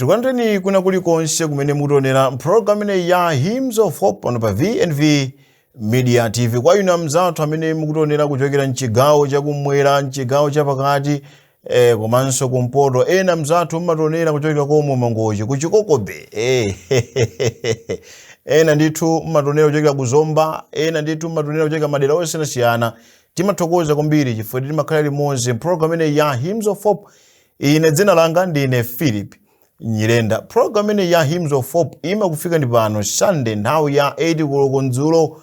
Tikulandireni kuna kulikonse kumene mukutionera mpulogalamu imeneyi ya Hymns of Hope pano pa VNV Media TV. Kwa inu amzathu amene mukutionera kuchokera mchigawo chakumwera, mchigawo chapakati, komanso kumpoto, ena mzathu mmationera kuchokera komwe Mangochi, kuchikokobe, ena ndithu mmationera kuchokera kuzomba, ena ndithu mmationera kuchokera madera osiyanasiyana. Timathokoza kwambiri chifukwa timakhala limodzi mpulogalamu imeneyi ya Hymns of Hope. Ine dzina langa ndine Philip Nyirenda. Program imene ya Hymns of Hope imakufika ndi pano Sunday nthawi ya 8 koloko mdzulo,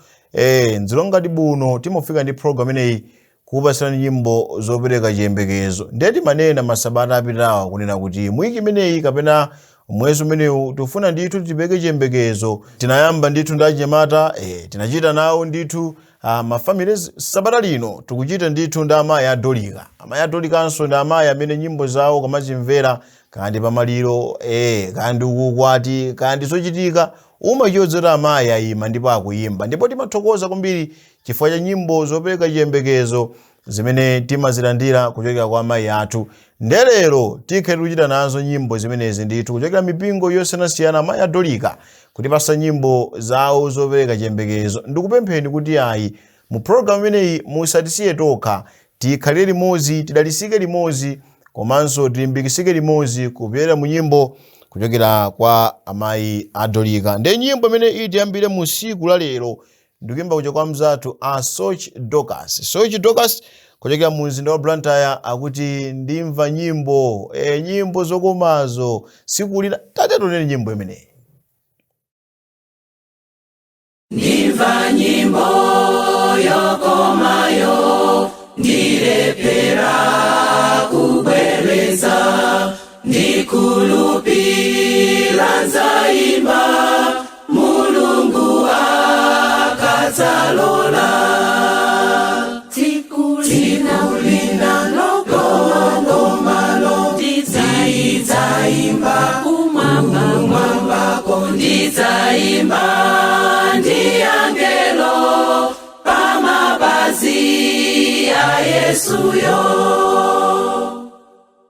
mdzulo ngati buno timafika ndi program imeneyi kupasirani nyimbo zopereka chiyembekezo. Ndiye timanena masabata apitawa kunena kuti mwiki imeneyi kapena mwezi umenewu tifuna ndithu tipereke chiyembekezo. Tinayamba ndithu ndi achinyamata, tinachita nawo ndithu mafamilies. Sabata lino tikuchita ndithu ndi amayi adolika. Amayi adolikanso ndi amayi amene nyimbo zawo kamazimvera kandi pamaliro, kandi kukwati, kandi zochitika, umachiwozera amayi ayima ndipo akuyimba. Ndipo timathokoza kwambiri chifukwa cha nyimbo zopereka chiyembekezo zimene timazilandira kuchokera kwa amayi athu. Ndelero tikhe tikuchita nazo nyimbo zimenezi ndithu kuchokera mipingo yosiyanasiyana, amayi adolika kutipasa nyimbo zawo zopereka chiyembekezo. Ndikupempheni kuti ayi, mu programu imeneyi musatisiye tokha, tikhalire limodzi, tidalisike limodzi, komanso tilimbikisike limodzi kupyolera mu nyimbo kuchokera kwa amayi adolika. Ndiye nyimbo imene itiyambire mu siku la lero ndikuyimba kuja kwa mzathu a Soch Dorcas. Soch Dorcas kuchokera mu mzinda wa Blantyre akuti ndimva nyimbo, nyimbo zokomazo siku lina. Tate tonene nyimbo imeneyi. Ndimva nyimbo yokomayo, ndilephera kubwereza, ndikhulupira nzayimba Mulungu akadzalola. Tsiku lina lokomalo ndidzaimba kumwambako, ndidzaimba ndi angelo pamapazi a Yesuyo.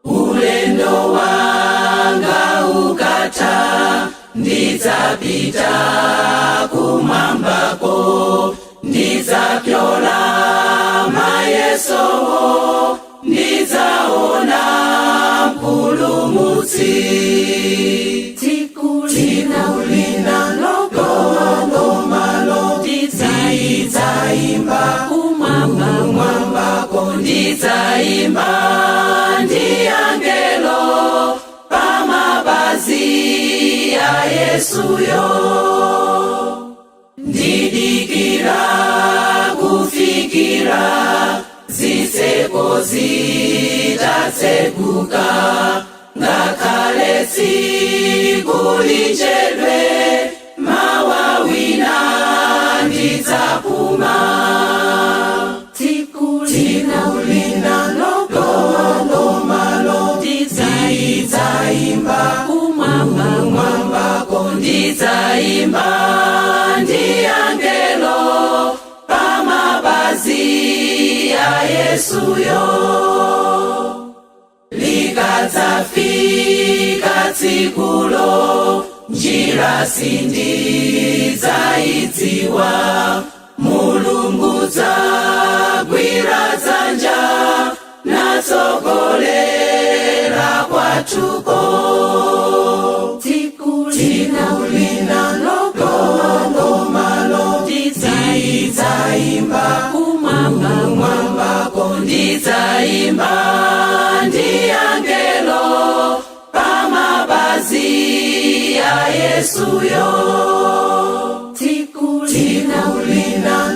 Ulendo wanga ukatha, ndidzapita kumwambako, ndidzapyola mayesowo, ndidzaona Mpulumutsi. Tsiku lina lokomalo ndidzaimba kumwambako, ndidzaimba ndi angelo pamapazi a Yesuyo. Ndidikira kufikira zitseko zitatseguka, ngakhale tsiku lichedwe, mawa wina ndidzapuma. Tsiku lina lokomalo ndidzaimba kumwambako, ndidzaimba ndi angelo pamapazi a Yesuyo. Likadzafika tsikulo, njira sindidzaidziwa, Mulungu dzagwira dzanja natsogolera kwathuko. Tsiku lina lokomalo ndidzaimba kumwambako, ndidzaimba ndi angelo pamapazi a Yesuyo. Tsiku lina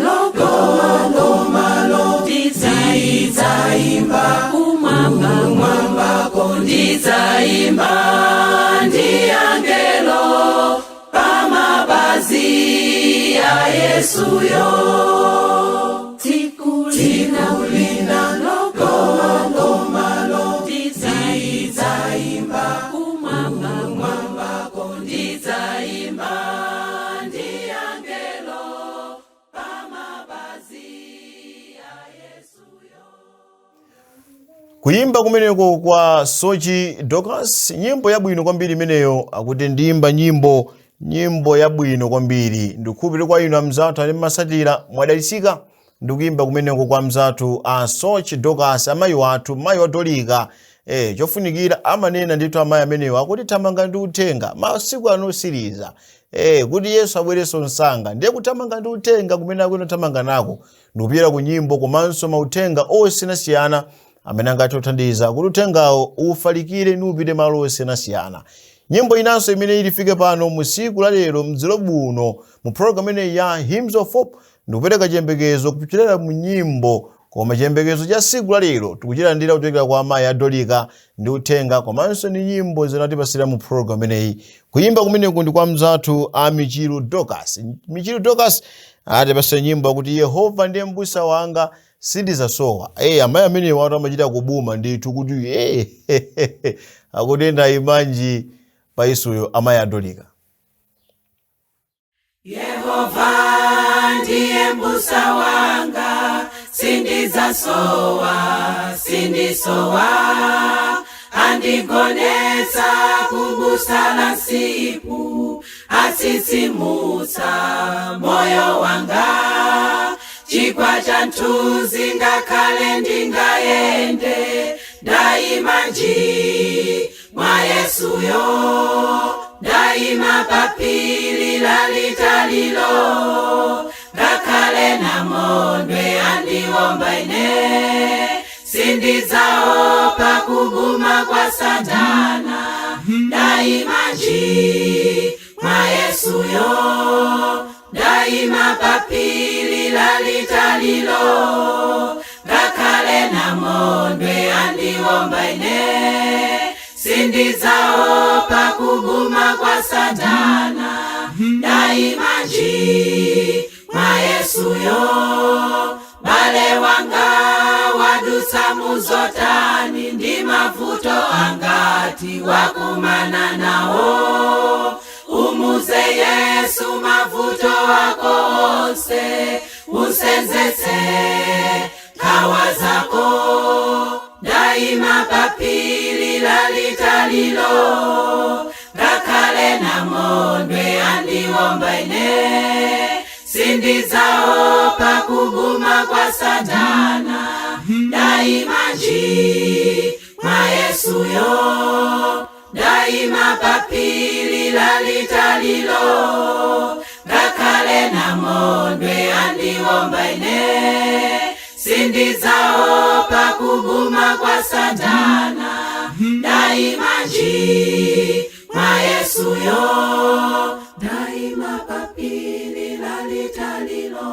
lokomalo ndidzaimba kumwambako, ndidzaimba ndi angelo pamapazi a Yesuyo. Tsiku lina lokomalo ndidzaimba kumwambako, ndidzaimba ndi angelo pamapazi a Yesuyo. Kuyimba kumeneko kwa Sochi Dorcas, nyimbo yabwino kwambiri imeneyo. Akuti ndiyimba nyimbo, nyimbo yabwino kwambiri. Ndikukhulupirira kwa inu amzathu ali mmasatira mwadalitsika ndikuyimba kumeneko kwa mzathu a Sochi Dorcas, amayi wathu, mayi wa Dorika. Chofunikira amanena ndithu amayi amenewo akuti thamanga ndi uthenga masiku ano osiriza, kuti Yesu abwerenso msanga. Ndiye kuthamanga ndi uthenga kumene akuti thamanga nako ndikupita ku nyimbo komanso mauthenga osiyanasiyana amene angathe kuthandiza kuti uthengawo ufalikire ndi upite malo osiyanasiyana. Nyimbo inanso imene ilifike pano mu siku la lero mdzilo buno mu program imeneyi ya Hymns of Hope ndikupereka chiyembekezo kupitira mu nyimbo. Koma chiyembekezo cha siku la lero tikuchilandira kuchokera kwa amayi a Dorika ndi uthenga komanso ndi nyimbo zinatipasira mu program imeneyi. Kuyimba kumeneku ndi kwa mzathu a Michiru Dorcas. Michiru Dorcas atipasira nyimbo akuti Yehova ndiye m'busa wanga, sindizasowa. Amayi amenewa watu amachita kubuma ndithu kuti akuti ndayimanji pa Yesuyo. Amayi a Dorika. Yehova ndiye mbusa wanga, sindizasowa, sindisowa. Andigonetsa kubusa la nsipu, atsitsimutsa moyo wanga. Chigwa cha mthunzi ngakhale ndingayende, ndayima nji mwa Yesuyo. Ndayima paphiri lalitalilo, ngakhale namondwe andiwomba ine, sindidzaopa kubuma kwa Satana. Ndayima nji mwa Yesuyo, ndayima paphiri lalitalilo, ngakhale namondwe andiwomba ine, sindidzaopa kubuma kwa Satana. Ndayima nji mwa Yesuyo. Bale wanga, wadutsa muzotani, ndi mavuto angati wakumana nawo, umuze Yesu mavuto ako onse, usenzetse nkhawa zako. Ndayima paphiri lalitalilo, ngakhale namondwe andiwomba ine, sindidzaopa kubuma kwa Satana. Ndayima nji mwa Yesuyo, ndayima paphiri lalitalilo, ngakhale namondwe andiwomba ine, sindidzaopa kubuma kwa Satana. Ndayima nji mwa Yesuyo, ndayima paphiri lalitalilo,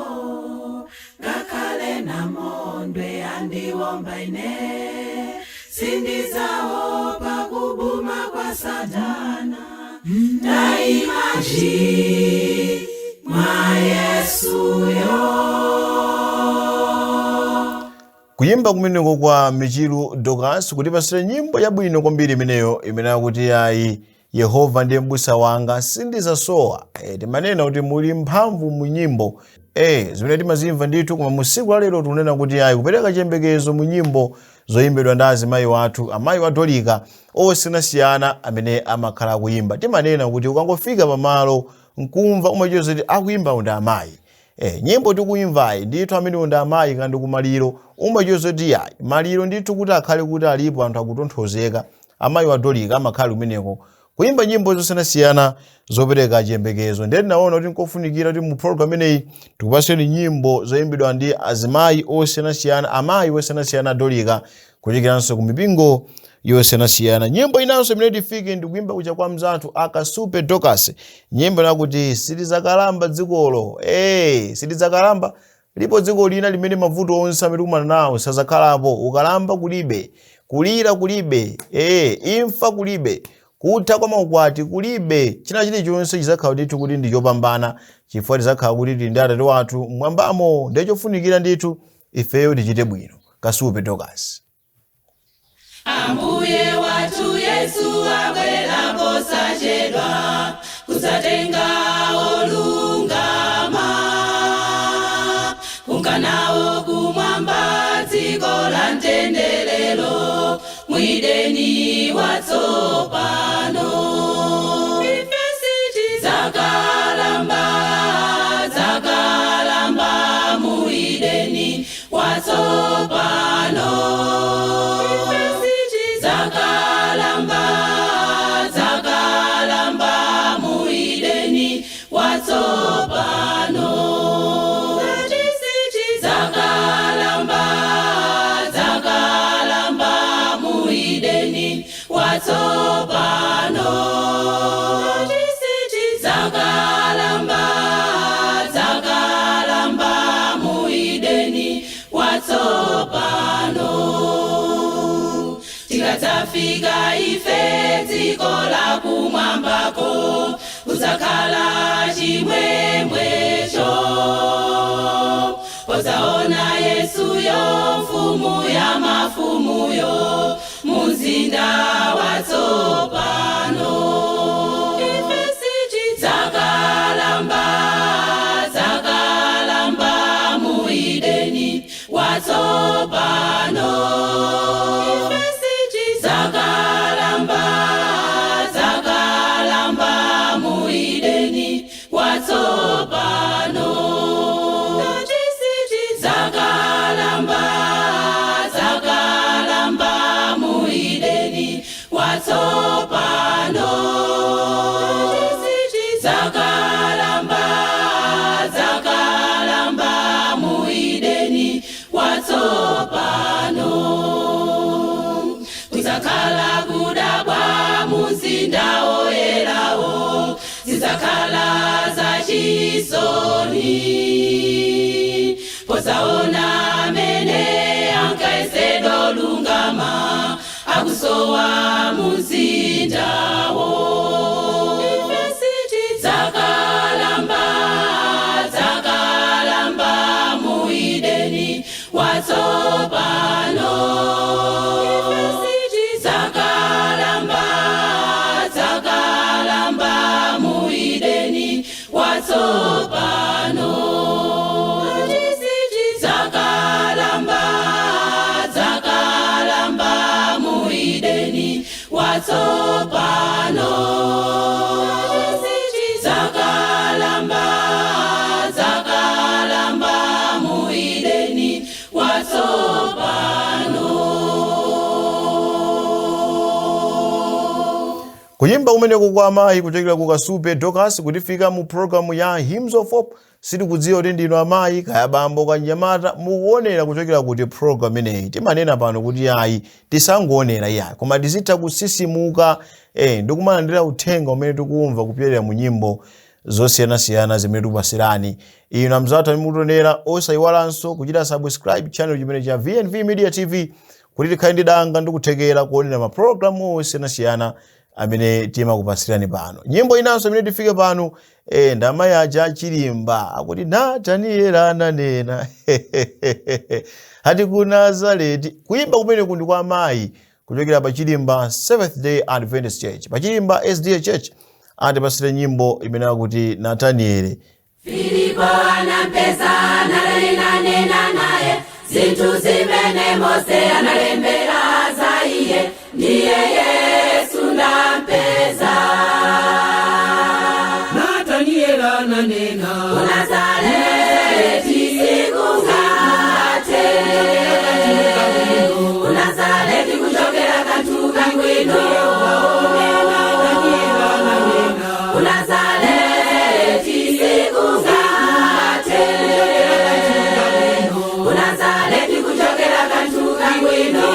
ngakhale namondwe andiwomba ine, sindidzaopa kubuma kwa Satana. Ndayima nji mwa Yesuyo. Kuyimba kumeneko kwa Michiru Dorcas kutipasira nyimbo yabwino kwambiri imeneyo imene akuti ayi, Yehova ndiye m'busa wanga, sindizasowa. Timanena kuti muli mphamvu mu nyimbo, zimene timazimva ndithu. Koma mu siku la lero tikunena kuti ayi, kupereka chiyembekezo mu nyimbo zoyimbidwa ndi azimayi wathu, amayi wa Dorika osiyanasiyana amene amakhala akuyimba. Timanena kuti ukangofika pamalo nkumva, umachiwa kuti akuyimba ndi amayi. Nyimbo tikuyimvayi ndithu amene ndi amayi. Kandi kumaliro umachiwa kuti ayi, maliro ndithu kuti akhale kuti alipo anthu akutonthozeka, amayi wa Dorika amakhala kumeneko kuyimba nyimbo zosiyanasiyana zopereka chiyembekezo. Ndiye tinaona kuti nkofunikira kuti mu program imeneyi tikupaseni nyimbo zoyimbidwa ndi azimayi osiyanasiyana, amayi osiyanasiyana a Dorika, kuchokeranso ku mipingo yosiyanasiyana. Nyimbo inanso imene tifike ndikuyimba kucha kwa mzathu Akasupe Dorcas, nyimbo nakuti Sitidzakalamba dzikolo. Sitidzakalamba. Lipo dziko lina limene mavuto onse amene tikumana nawo sazakhalapo. Ukalamba kulibe, kulira kulibe, imfa kulibe, kutha kwa maukwati kulibe. China chilichonse chizakhala ndithu kuti ndi chopambana, chifukwa tizakhala kuti tili ndi Atate wathu mmwambamo. Ndiye chofunikira ndithu ifeyo tichite bwino. Kasupe Dorcas. Ambuye wathu Yesu abwera posachedwa kudzatenga olungama kunkanawo kumwamba, dziko la mtendelero. Muideni watsopano. Ife sitidzakalamba, dzakalamba muideni watsopano. Ife sitidzakalamba, dzakalamba muideni watsopano. Dzakalamba, dzakalamba muideni watsopano. Dzakalamba, dzakalamba muideni watsopano. Tikadzafika ife dziko la kumwambako, kudzakhala chimwemwecho podzaona Yesuyo, mfumu ya mafumuyo, muzinda watsopano. Ife sitidzakalamba, dzakalamba muideni watsopano. Ife sitidzakalamba, dzakalamba muideni watsopano. Dzakalamba, dzakalamba muideni watsopano. Dzakalamba, dzakalamba muideni watsopano. Kudzakhala kudabwa muzinda oyerawo, zidzakhala zachisoni podzaona amene ankayesedwa olungama akusowa muzindawo. Ife sitidzakalamba, dzakalamba muideni watsopano. Ife sitidzakalamba, dzakalamba muideni watsopano. Dzakalamba, dzakalamba muideni watsopano. Dzakalamba, dzakalamba muideni watsopano. Kuyimba kumeneko kwa amayi kuchokera ku Kasupe Dorcas kutifika mu programu ya Hymns of Hope. Sitikudziwa kuti ndinu amayi kaya bambo kanyamata, mukuonera kuchokera kuti program imeneyi. Timanena pano kuti ayi, tisangoonera iyayi, koma tizitha kusisimuka ndikumalandira uthenga umene tikumva kupyolera mu nyimbo zosiyanasiyana zimene tikupasirani inu amzathu amene mukutionera. Osayiwalanso kuchita subscribe channel chimene cha VNV Media TV kuti tikhale ndi danga ndi kuthekera kuonera mapulogalamu osiyanasiyana amene timakupasirani pano. Nyimbo inanso imene tifike pano ndamayi aja achilimba akuti Natanieli ananena ati ku Nazareti. Kuyimba kumene kundi kwa amayi kuchokera pa Chilimba Seventh Day Adventist Church, pa Chilimba SDA Church, atipasire nyimbo imene akuti Natanieli. Filipo anampeza nanena naye zinthu zimene Mose analembera za iye, ndiye Yesu ndampeza. Natanieli ananena, ku Nazareti sikungathe, ku Nazareti kuchokera kanthu kangwino. Ku Nazareti sikungathe, ku Nazareti kuchokera kanthu kangwino.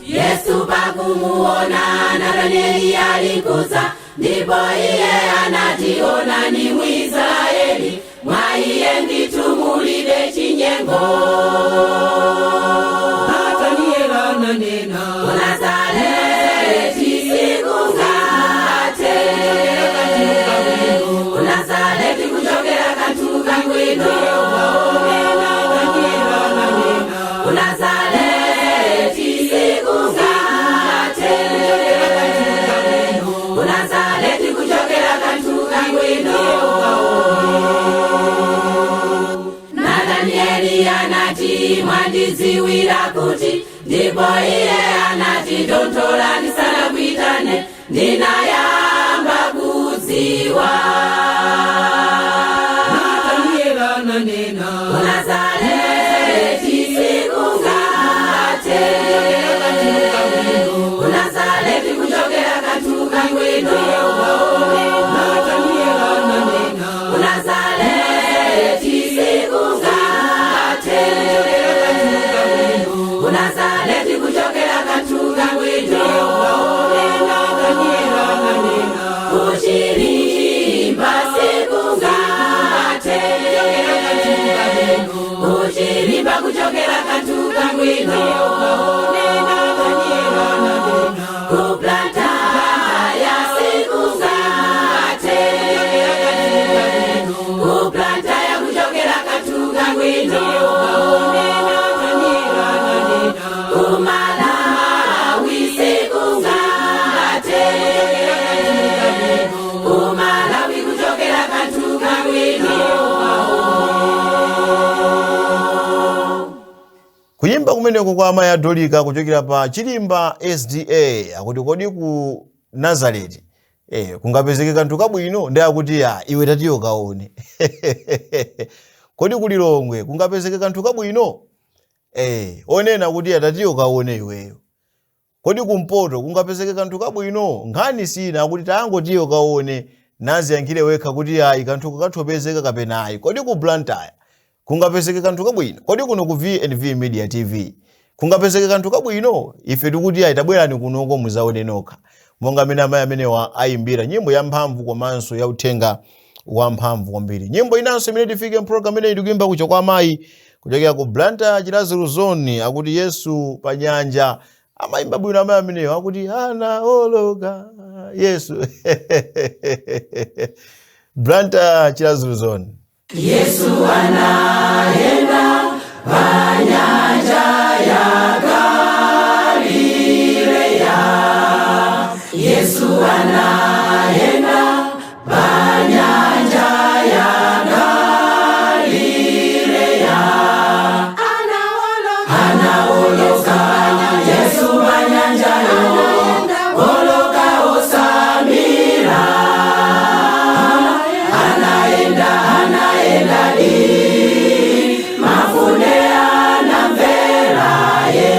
Yesu pakumuona Natanieli alikuza, ndipo iye anati, "Onani Mwisraeli, mwa iye ndithu mulibe chinyengo." Natanieli ananena, ku Nazareti sikungathe, ku Nazareti kuchokera kanthu kangwino. Ku Nazareti sikungathe, ku Nazareti kuchokera kanthu kangwino. Natanieli anati mwa Anandidziwira kuti, ndipo iye anati tonthola ndisanakuitane, ndinayamba kudziwa. Nataniela ananena. Ku Nazareti sikungathe, ku Nazareti kuchokera kanthu kabwino. Nataniela ananena. Ku Nazareti sikungathe, ku Nazareti kuchokera kanthu kabwino. Nataniela ananena. Ku Chirimba sikungathe, ku Chirimba kuchokera kanthu kabwino. Nataniela ananena. Ku Blantyre sikungathe, ku Blantyre kuchokera kanthu kabwino. Nataniela ananena. Ku Malawi sikungathe, ku Malawi kuchokera kanthu kabwino. Kuyimba kumeneko kwa amayi Adolika kuchokera pa Chirimba SDA, akuti kodi ku Nazareti kungapezeke kanthu kabwino? Ndi akuti ya iwe tatiyo kaone. Kodi ku Lilongwe kungapezeke kanthu kabwino? Onena kuti atatiyo kaone iweyo. Kodi kumpoto kungapezeke kanthu kabwino? Nkhani sina akuti tangotiyo kaone, naziyankhire wekha kuti ayi, kanthu kathopezeka kapena ayi. Kodi ku Blantyre kungapezeke kanthu kabwino? Kodi kuno ku VNV Media TV kungapezeke kanthu kabwino? Ife tikuti ayi, tabwerani kunoko muzaone nokha, monga amene amayi amenewa ayimbira nyimbo yamphamvu komanso yauthenga wamphamvu kwambiri. Nyimbo inanso imene tifike mpulogalamu imeneyi, tikuyimba kucha kwa amayi kuchokera ku Blantyre Chiradzulu Zone, akuti Yesu pa nyanja. Amayimba bwino amayi amenewo, akuti anaoloka Yesu. Blantyre Chiradzulu Zone. Yesu anaenda pa nyanja ya Galileya. Yesu anaenda pa nyanja ya Galileya. Anaoloka Yesu pa nyanja yo, oloka osamira. Anaenda, anaenda di, mafunde anamvera ye.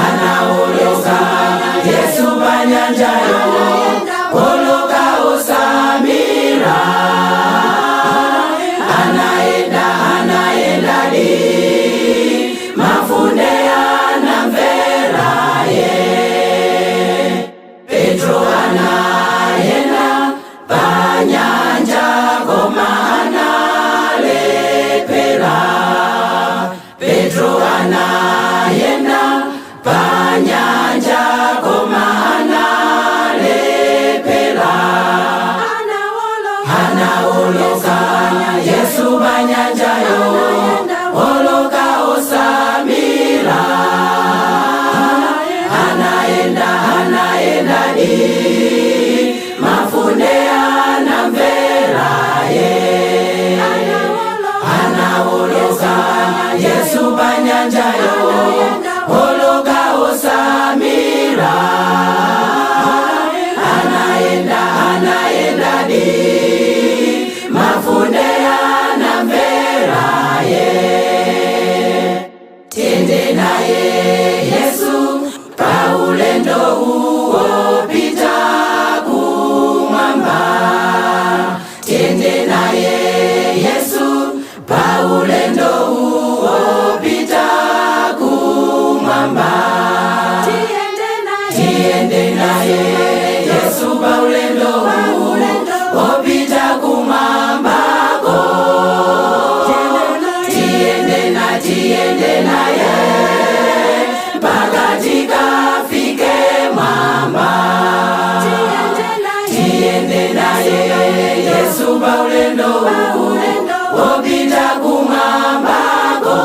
Anaoloka Yesu pa nyanja yo, oloka osamira. Anaenda, anaenda di, mafunde anamvera ye. Petro anaenda pa nyanja koma analepera. Petro anaenda pa nyanja koma analepera. Anaoloka Yesu pa nyanja yo, oloka osamira. Anaenda, anaenda di, mafunde anamvera ye. Anaoloka Yesu pa nyanja yo, oloka osamira. Anaenda, anaenda di, mafunde anamvera ye. Tende naye Yesu paulendo uopita kumwamba. Tende naye Yesu paulendo uopita kumwamba. Tiende naye Yesu paulendo uopita kumwambako. Tiende na, tiende naye mpaka tikafike mwamba. Tiende naye Yesu paulendo wopita kumwambako.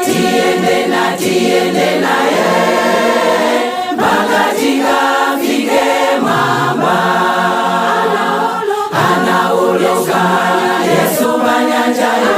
Tiende na, tiende naye mpaka tikafike mwamba. Anaoloka Yesu pa nyanja yo.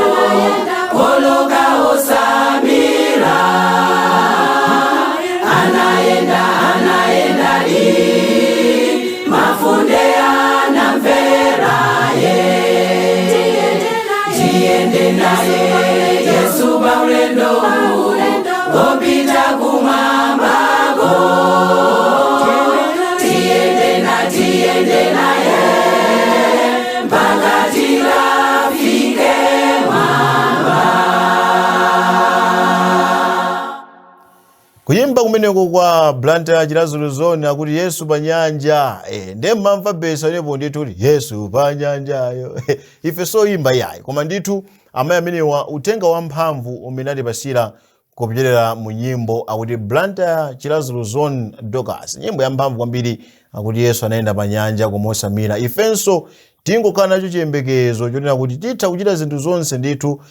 Kuyimba kumeneko kwa Blantyre Chiradzulu Zone akuti "Yesu pa Nyanja". Ndiye mmamva besa inepo ndithu kuti "Yesu pa nyanjayo". Ife soyimba yayi, koma ndithu amayi amenewa uthenga wamphamvu umene atipasira kupyolera mu nyimbo, akuti Blantyre Chiradzulu Zone Dorcas, nyimbo yamphamvu kwambiri, akuti Yesu anayenda pa nyanja kumosamira. Ifenso tingokhala nacho chiyembekezo chonena kuti titha kuchita zinthu zonse ndithu,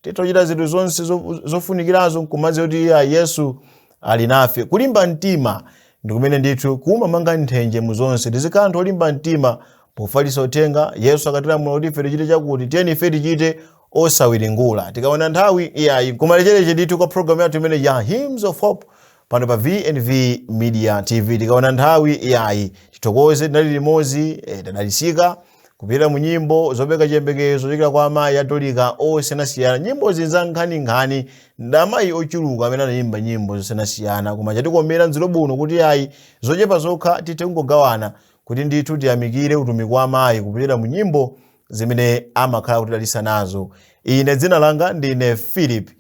titha kuchita zinthu zonse zofunikirazo nkumadziwa kuti iya, Yesu ali nafe. Kulimba mtima ndi kumene ndithu kumamanga nthenje mu zonse. Tizikhala anthu olimba mtima pofalitsa uthenga. Yesu akatilamula kuti ife tichite chakuti, tiyeni ife tichite osawiringula. Tikaona nthawi, iyayi, kumalechereche ndithu kwa programu yathu imene ya Hymns of Hope pano pa VNV Media TV. Tikaona nthawi, iyayi, tithokoze, tinali limodzi, tadalitsika kupita mu nyimbo zopereka chiyembekezo kuchokera kwa amayi atolika osiyanasiyana. Nyimbo za nkhaninkhani ndi amayi ochuluka amene anayimba nyimbo zosiyanasiyana, koma chatikomera mdzilo buno kuti ayi, zochepa zokha tithe kungogawana kuti ndithu tiyamikire utumiki wa amayi kupitira mu nyimbo zimene amakhala kutidalitsa nazo. Ine dzina langa ndine Philip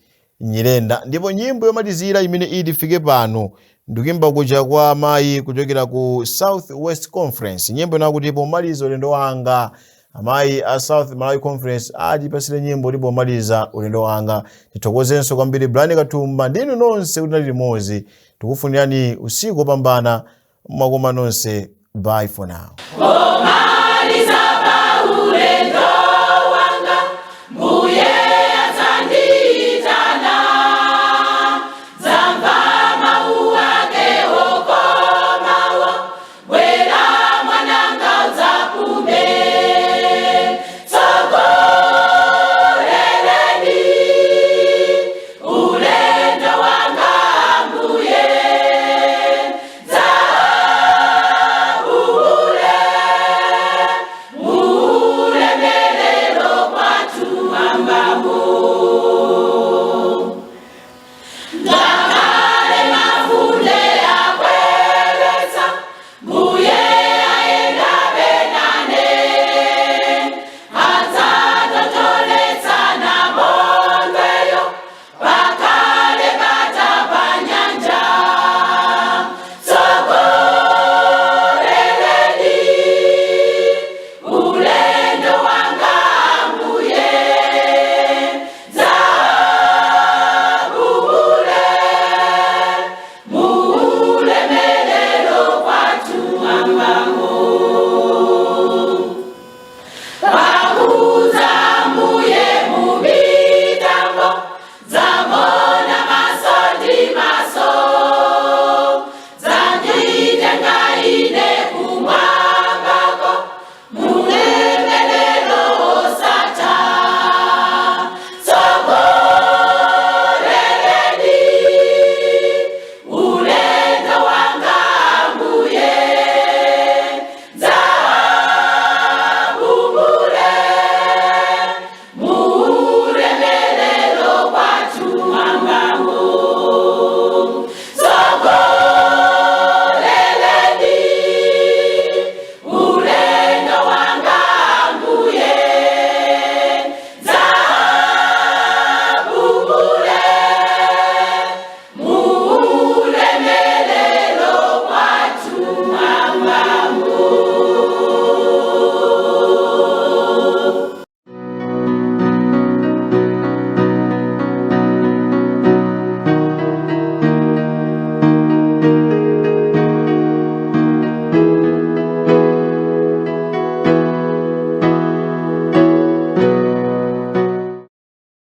Nyirenda, ndipo nyimbo yomalizira imene itifike pano ndikuyimba kuja kwa amayi kuchokera ku South West Conference, nyimbo inakuti "Pomaliza Ulendo Wanga". Amayi a South Malawi Conference atipasire nyimbo kuti "Pomaliza Ulendo Wanga". Tithokozenso kwambiri Brian Katumba ndinu nonse kuti nali limodzi. Tikufunirani usiku wopambana, mwakoma nonse. Bye for now. Koma.